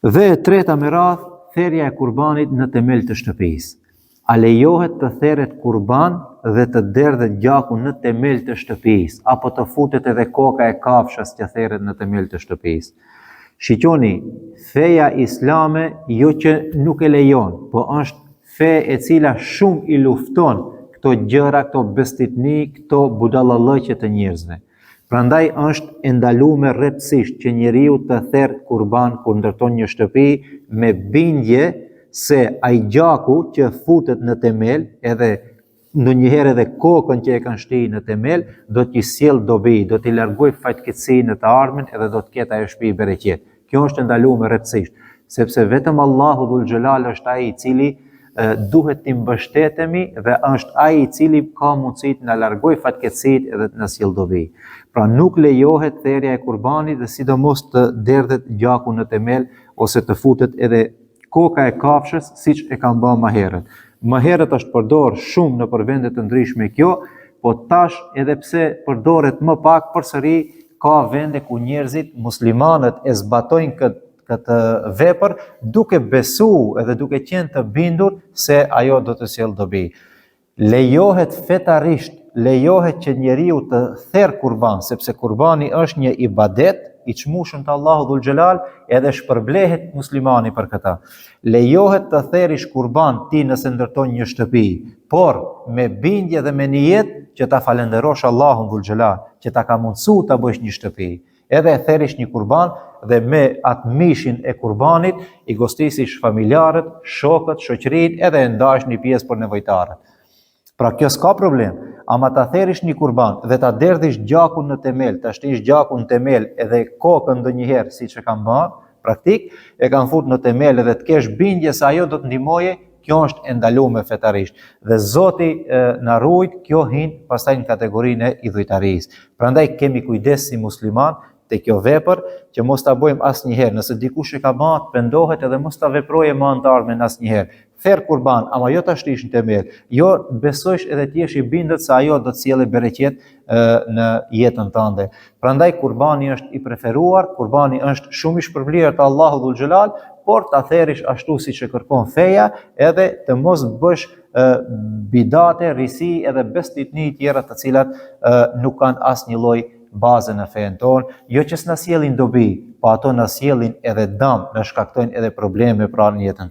Dhe e treta me radhë, therja e kurbanit në temel të shtëpisë. A lejohet të theret kurban dhe të derdhet gjaku në temel të shtëpisë, apo të futet edhe koka e kafshës që theret në temel të shtëpisë? Shiqoni, feja islame jo që nuk e lejon, po është fe e cila shumë i lufton këto gjëra, këto bestitni, këto budallallëqe të njerëzve. Prandaj është e ndalume rreptësisht që njeriu të therë kurban kur ndërton një shtëpi me bindje se ai gjaku që futet në temel edhe ndonjëherë edhe kokën që e kanë shti në temel do t'i sjellë dobi, do t'i largojë fatkeqësinë në të ardhmen edhe do të ketë ajo shtëpi bereqet. Kjo është e ndalume rreptësisht, sepse vetëm Allahu dhul xhelal është ai i cili duhet t'i mbështetemi dhe është ai i cili ka mundësi të na largojë fatkeqësitë edhe të na sjellë dobi. Pra nuk lejohet therja e kurbanit dhe sidomos të derdhet gjaku në temel ose të futet edhe koka e kafshës siç e kanë ba më herët. Më herët është përdor shumë nëpër vende të ndryshme kjo, po tash edhe pse përdoret më pak përsëri ka vende ku njerëzit muslimanët e zbatojnë këtë këtë vepër duke besu edhe duke qenë të bindur se ajo do të sjellë dobi. Lejohet fetarisht, lejohet që njeriu të therë kurban, sepse kurbani është një ibadet i çmueshëm te Allahu dhul xhelal, edhe shpërblehet muslimani për këtë. Lejohet të therish kurban ti nëse ndërton një shtëpi, por me bindje dhe me nijet që ta falënderosh Allahun dhul xhelal, që ta ka mundësu ta bësh një shtëpi. Edhe e therish një kurban dhe me atë mishin e kurbanit i gostisish familjarët, shokët, shoqërinë edhe e ndash një pjesë për nevojtarët. Pra kjo s'ka problem, ama ta therish një kurban dhe ta derdhish gjakun në temel, ta shtish gjakun në temel edhe kokën ndonjëherë siç e kanë ba, praktik, e kanë fut në temel edhe të kesh bindje se ajo do të ndihmojë, kjo është e ndalume fetarisht. Dhe Zoti na rujt, kjo hin pastaj në kategorinë e idhujtarisë. Prandaj kemi kujdes si musliman te kjo vepër që mos ta bëjmë asnjëherë. Nëse dikush e ka ba, të pendohet edhe mos ta veprojë më në të ardhmen asnjëherë. Ther kurban, ama jo ta shtish në temel. Jo besojsh edhe të jesh i bindur se ajo do të sjellë bereqet në jetën tënde. Prandaj kurbani është i preferuar, kurbani është shumë i shpërblyer te Allahu dhul xhelal, por ta therish ashtu siç e kërkon feja, edhe të mos bësh bidate, risi edhe bestitni tjera të cilat nuk kanë asnjë lloj baze në fenë tonë, jo që s'na sjellin dobi, po ato na sjellin edhe dam, na shkaktojnë edhe probleme pra në jetën.